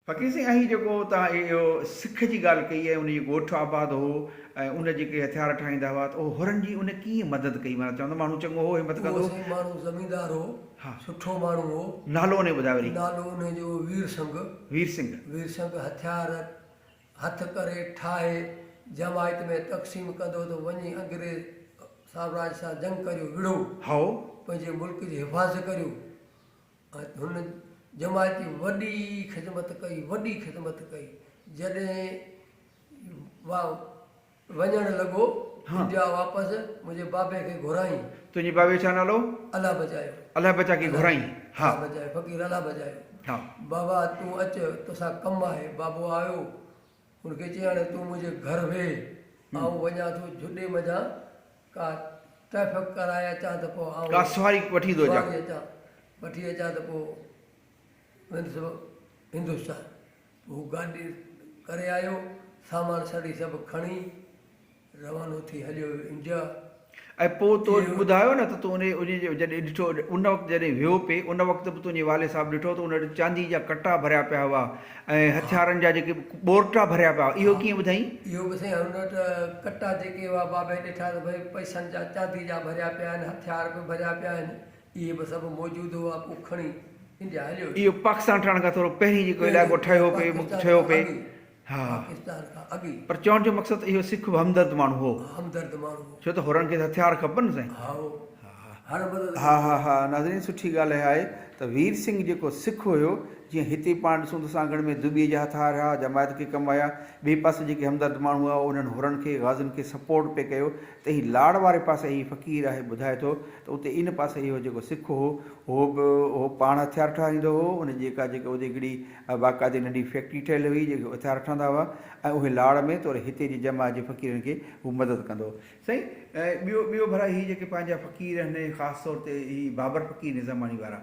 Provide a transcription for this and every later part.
فقير سائين ۽ هي جيڪو توهان اهو سک جي ڳالهه ڪئي ۽ ان جي ڳوٺ آباد هو ۽ ان جيڪي هٿيار ٺاهيندا هئا ته اهو حرن جي ان ڪيئن مدد ڪئي معنيٰ چوندا ماڻهو چڱو هو همت اهو ڪندو سائين ماڻهو زميندار هو ها. سٺو ماڻهو هو. نالو ان جو ٻڌايو وري. نالو ان جو وير سنگهه. وير سنگهه. وير سنگهه هٿيار هٿ ڪري ٺاهي جماعت ۾ تقسيم ڪندو ته وڃي انگريز سامراج سان جنگ ڪريو وڙهو. هائو. پنهنجي ملڪ جي حفاظت ڪريو. ۽ هن جماعت جي وڏي خدمت ڪئي، وڏي خدمت ڪئي. جڏهن وڃڻ لڳو انڊيا واپس، منهنجي بابي کي گهرائين. تنهنجي بابي جو ڇا نالو؟ الله بچايو. الله بچا کي گهرائين. ها. الله بچايو، فقير الله بچايو. ها. بابا تون اچ، توسان ڪم آهي. بابو آيو، هن کي چيائين هاڻي تون منهنجي گهر ويهه، آئون وڃان ٿو جهڏي منجهان ڪا ٽريفڪ ڪرائي اچان ته پوء آئون ڪا سواري وٺي ٿو اچان. سواري اچان وٺي اچان ته پوء ويندس هندستان. پوء هو گاڏي ڪري آيو، سامان سڙي سڀ کڻي روانو ٿي هليو ويو انڊيا. ۽ پوء تو ٻڌايو نه ته تو ان ان جي جڏهن ڏٺو ان وقت جڏهن ويو پئي ان وقت به تنهنجي والد صاحب ڏٺو ته ان وٽ چاندي جا ڪٽا ڀريا پيا هئا ۽ هٿيارن جا جيڪي ٻورٽا ڀريا پيا هئا اهو ڪيئن ٻڌائين؟ اهو به سائين هن وٽ ڪٽا جيڪي هئا بابي ڏٺا ته ڀئي پئسن جا چاندي جا ڀريا پيا آهن هٿيار به ڀريا پيا آهن اهي به سڀ موجود هئا پوء کڻي انڊيا هليو ويو. اهو پاڪستان ٺهڻ کان ٿورو پهرين جيڪو علائقو ٺهيو پئي ٺهيو پئي ها پاڪستان کان اڳ ئي. پر چوڻ جو مقصد ته اهو سک به همدرد ماڻهو هو. همدرد ماڻهو هو. ڇو ته حرن کي ته هٿيار کپن نه سائين. هائو هر مدد ها ڪندو ها هو. ها ناظرين سٺي ڳالهه اها آهي ته وير سنگهه جيڪو سک هيو جيئن هتي پاڻ ڏسون ته سانگهڙ ۾ دٻي جا هٿار هيا جماعت کي ڪم آيا ٻئي پاسي جيڪي همدرد ماڻهو هئا انهن حرن کي غازين کي سپورٽ پئي ڪيو ته هي لاڙ واري پاسي هي فقير آهي ٻڌائي ٿو ته اتي ان پاسي اهو جيڪو سک هو اهو به اهو پاڻ هٿيار ٺاهيندو هو ان جي جيڪا جيڪا اتي هڪڙي باقاعدي ننڍي فيڪٽري ٺهيل هئي جيڪي هٿيار ٺهندا هئا ۽ اهي لاڙ ۾ توڙي هتي جي جماعت جي فقيرن کي هو مدد ڪندو هو. سائين ٻيو ٻيو ڀلا هي جيڪي پنهنجا فقير آهن خاص طور تي هي بابر فقير نظاماڻي وارا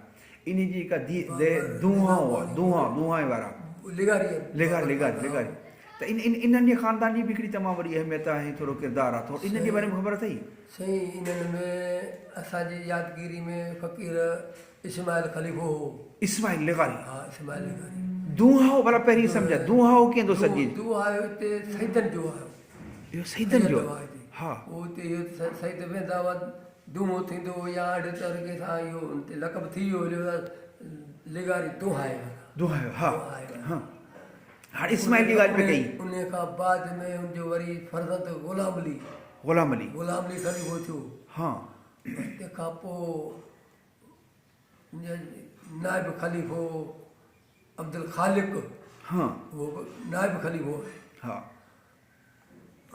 انهي جي جيڪا the the دونهان هئا دونهان دونهائي وارا لغاري لغاري لغاري لغاري ته ان ان انهن جي خاندان جي به هڪڙي تمام وڏي اهميت آهي ٿورو ڪردار آهي ٿورو انهن جي باري ۾ خبر اٿئي؟ سائين انهن ۾ اسان جي يادگيري ۾ فقير اسماعيل خليفو هو. اسماعيل لغاري. ها اسماعيل لغاري. دونهائو ڀلا پهرين سمجهه دونهائو ڪيئن ٿو سڏجي؟ دونهائو اتي سيدن جو آيو. اهو سيدن جو آيو ها. اهو اتي اهو سيد ويندا هئا دونهون ٿيندو هو يا اهڙي طريقي سان اهو ان تي لقب ٿي ويو هليو لغاري دونهائي وارا. دونهائو ها ها هاڻي اسماعيل جي ڳالهه پئي ڪئي. انهي کان بعد ۾ ان جو وري فرزند غلام علي. غلام علي. غلام علي خليفو ٿيو. ها. تنهن کان پوء نائب خليفو عبدالخالق اهو به نائب خليفو آهي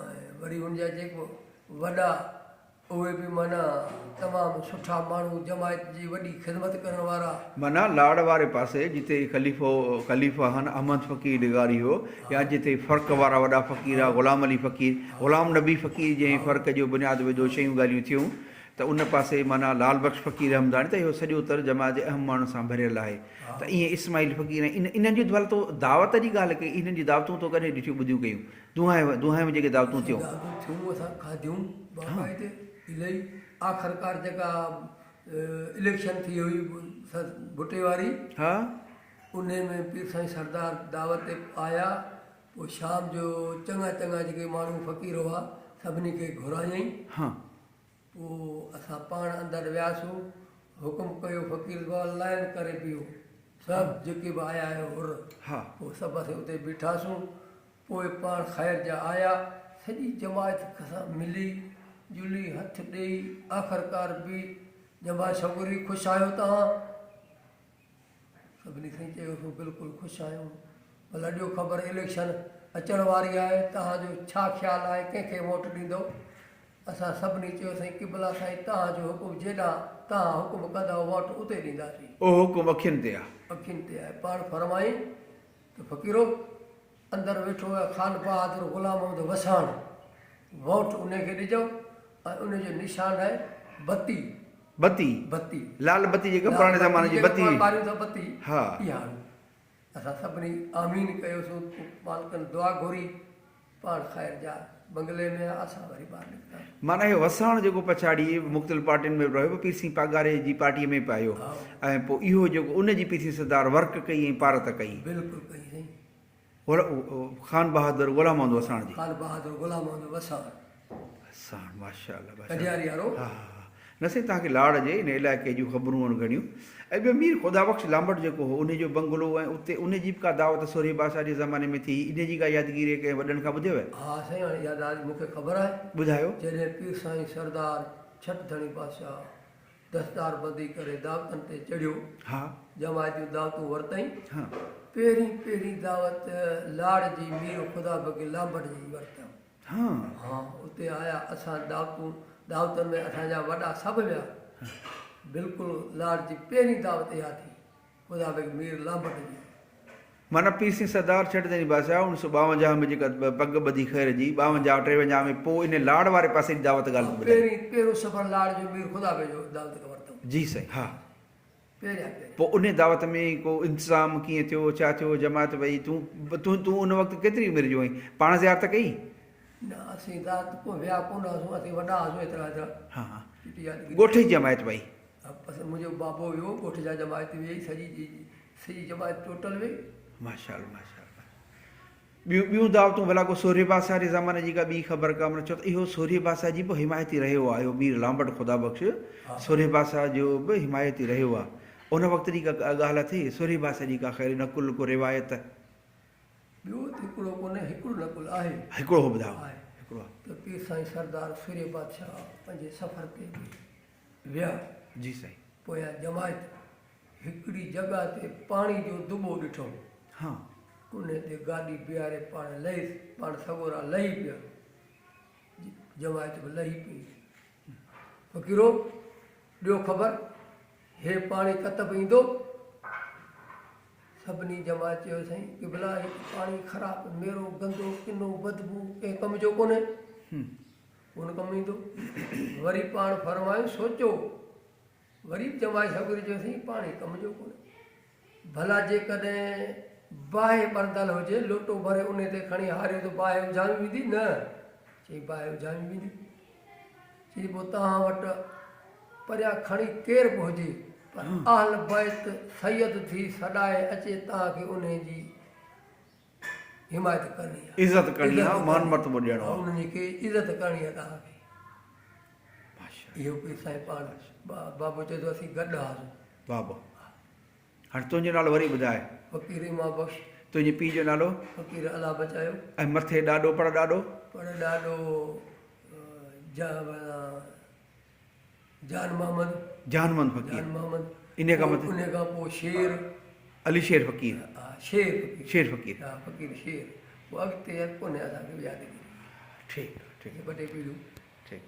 ۽ وري ان جا جيڪو وڏا اهي به معنيٰ تمام سٺا ماڻهو جماعت جي وڏي خدمت ڪرڻ وارا. معنيٰ لاڙ واري پاسي جتي خليفو خليفا هن احمد فقير لغاري هو يا جتي فرق وارا وڏا فقير ها غلام علي فقير غلام نبي فقير جنهن فرق جو بنياد وڌو شيون ڳالهيون ٿيون ته ان پاسي معنيٰ لال بخش فقير همداڻي ته اهو سڄو تر جماعت جي اهم ماڻهن سان ڀريل آهي ته ائين اسماعيل فقير ۽ انهن جون ڀلا تو دعوت جي ڳالهه ڪئي انهن جون دعوتون تو ڪڏهن ڏٺيون ٻڌيون ڪيون دونهائي دونهائي ۾ جيڪي دعوتون ٿيون. دعوتون ٿيون اسان کاڌيون باقاعدي الائي آخرڪار جيڪا اليڪشن ٿي هئي ڀٽي واري ها انهي ۾ پير سائين سردار دعوت تي آيا پوء شام جو چڱا چڱا جيڪي ماڻهو فقير هئا سڀني کي گهرايائين ها پوء اسان پاڻ اندر وياسون، حڪم ڪيو فقير بابا لائن ڪري بيهو، سڀ جيڪي به آيا آهيو حر، پوء سڀ اسين اتي بيٺاسون، پوء پاڻ خير جا آيا، سڄي جماعت سان ملي جلي هٿ ڏيئي آخرڪار به جماعت سڳوري خوش آهيو توهان؟ سڀني سائين چيو سو بلڪل خوش آهيون ڀلا ڏيو خبر اليڪشن اچڻ واري آهي توهان جو ڇا خيال آهي ڪنهن کي ووٽ ڏيندؤ اسان سڀني چيو سائين قبلا سائين توهان جو حڪم جيڏانهن توهان حڪم ڪندؤ ووٽ اتي ڏينداسين. اهو حڪم اکين تي آهي. اکين تي آهي پاڻ فرمائين ته فقيرو اندر ويٺو آهي خان بهادر غلام محمد وساڻ ووٽ انهي کي ڏجو ۽ ان جو نشان آهي بتي. بتي. بتي. لال بتي جيڪا پراڻي زماني جي بتي هئي. ٻاريون ٿا بتي. ها. اها هئي. اسان سڀني آمين ڪيوسون، مالڪن دعا گهري، پاڻ خير جا بنگلي ۾ آيا، اسان وري ٻاهر نڪتاسون. معنيٰ اهو وساڻ جيڪو پڇاڙيء مختلف پارٽين ۾ به رهيو، پوء پير سين پاڳاري جي پارٽيء ۾ به آيو ۽ پوء اهو جيڪو ان جي پير سين سردار ورڪ ڪئي ۽ پارت ڪئي. بلڪل ڪئي سائين. خان بهادر غلام محمد وساڻ جي. خان بهادر غلام محمد وساڻ. وساڻ ماشاء الله ماشاء الله. ڪنڊياري وارو. ها ها ها نه سائين توهان کي لاڙ جي ان علائقي جون خبرون آهن گهڻيون ۽ ٻيو مير خدا بخش لامبٽ جيڪو هو انهي جو بنگلو ۽ اتي انهي جي به ڪا دعوت سورهيه بادشاهه جي زماني ۾ ٿي هئي انهي جي ڪا يادگيري ڪنهن وڏن کان ٻڌيو؟ ها سائين هاڻي اها ڳالهه مون کي خبر آهي. ٻڌايو. جڏهن پير سائين سردار ڇٽ ڌڻي بادشاهه دستار بندي ڪري دعوتن تي چڙهيو. ها. جماعت جون دعوتون ورتائين. ها. پهرين پهرين دعوت لاڙ جي مير خدا بخش لامبٽ جي ورتائون. ها. ها اتي آيا اسان دعوتون دعوتن ۾ اسان جا وڏا سڀ ويا. بلڪل لاڙ جي پهرين دعوت اها ٿي خدا بخش مير لامبٽ جي. معنيٰ پير سين سردار ڇٽ ڌڻي بادشاهه اڻ سو ٻاونجاهه ۾ جيڪا پڳ ٻڌي خير جي، ٻاونجاهه ٽيونجاهه ۾ پوء ان لاڙ واري پاسي جي دعوت ڳالهه پيو ٻڌائين. پهرين پهريون سفر لاڙ جو مير خدا بخش جو دعوت کان ورتم. جي سائين ها. پهريان پهريان. پوء انهي دعوت ۾ ڪو انتظام ڪيئن ٿيو ڇا ٿيو جماعت وئي تون تون تون ان وقت ڪيتري عمر جو هئين پاڻ زيارت ڪئي؟ نه اسين ذات ڪو ويا ڪونه هئاسون اسين وڏا هئاسون ايترا ايترا. ها ها چٽي يادگيري. ڳوٺ جي جماعت وئي. ها بس منهنجو بابو ويو ڳوٺ جا جماعت ويئي سڄي سڄي جماعت ٽوٽل وئي. ماشاءالله ماشاءالله ٻيون ٻيون دعوتون ڀلا ڪو سورهيه بادشاهه جي زماني جي ڪا ٻي خبر ڪا معنيٰ ڇو ته اهو سورهيه بادشاهه جي به حمايتي رهيو آهي اهو مير لامبٽ خدا بخش سورهيه بادشاهه جو به حمايتي رهيو آهي ان وقت جي ڪا ڳالهه اٿئي سورهيه بادشاهه جي ڪا خير نقل ڪو روايت؟ ٻيو ته هڪڙو ڪونهي هڪڙو نقل آهي. هڪڙو هو ٻڌايو آهي هڪڙو آهي. ته پير سائين سردار سورهيه بادشاهه پنهنجي سفر تي به ويا. جي سائين. پويان جماعت هڪڙي جڳهه تي پاڻي جو دٻو ڏٺو. ها. انهي تي گاڏي بيهاري پاڻ لهيس، پاڻ سڳورا لهي پيا. جماعت به لهي پئي. فقيرو! ڏيو خبر، هي پاڻي ڪتب ايندو؟ سڀني جماعت چيو، سائين قبلا! هي ته پاڻي خراب، ميرو، گندو، ڪنو، بدبو، ڪنهن ڪم جو ڪونهي. ڪونه ڪم ايندو. وري پاڻ فرمايو، سوچو! وري به جماعت سڳوري چيو، سائين پاڻي ڪم جو ڪونهي. ڀلا جيڪڏهن باهه ٻرندل هجي، لوٽو ڀري انهي تي کڻي هاريو ته باهه اجهامي ويندي؟ نه. چيائين، باهه اجهامي ويندي. چيائين، پوء توهان وٽ پريان کڻي ڪير به هجي، پر اهل بيت سيد ٿي سڏائي اچي توهان کي انهي جي حمايت ڪرڻي آهي. عزت ڪرڻي آهي، مان مرتبو ڏيڻو آهي. انهن کي عزت ڪرڻي آهي توهان کي. اهو پير سائين پاڻ بابو چئي ٿو اسين گڏ هئاسون. بابو هاڻي تنهنجو نالو وري ٻڌاء. فقير امام بخش. تنهنجي پيء جو نالو؟ فقير الله بچايو. ۽ مٿي ڏاڏو پڙ ڏاڏو؟ پڙ ڏاڏو جان محمد. جان محمد فقير. جان محمد. انهيء کان مٿي؟ انهيء کان پوء شير. علي شير فقير. ها شير فقير. شير فقير. ها فقير شير. پوء اڳتي ڪونهي اسان کي يادگيري. ٺيڪ ٺيڪ. ٻه ٽي پيڙهيون. ٺيڪ.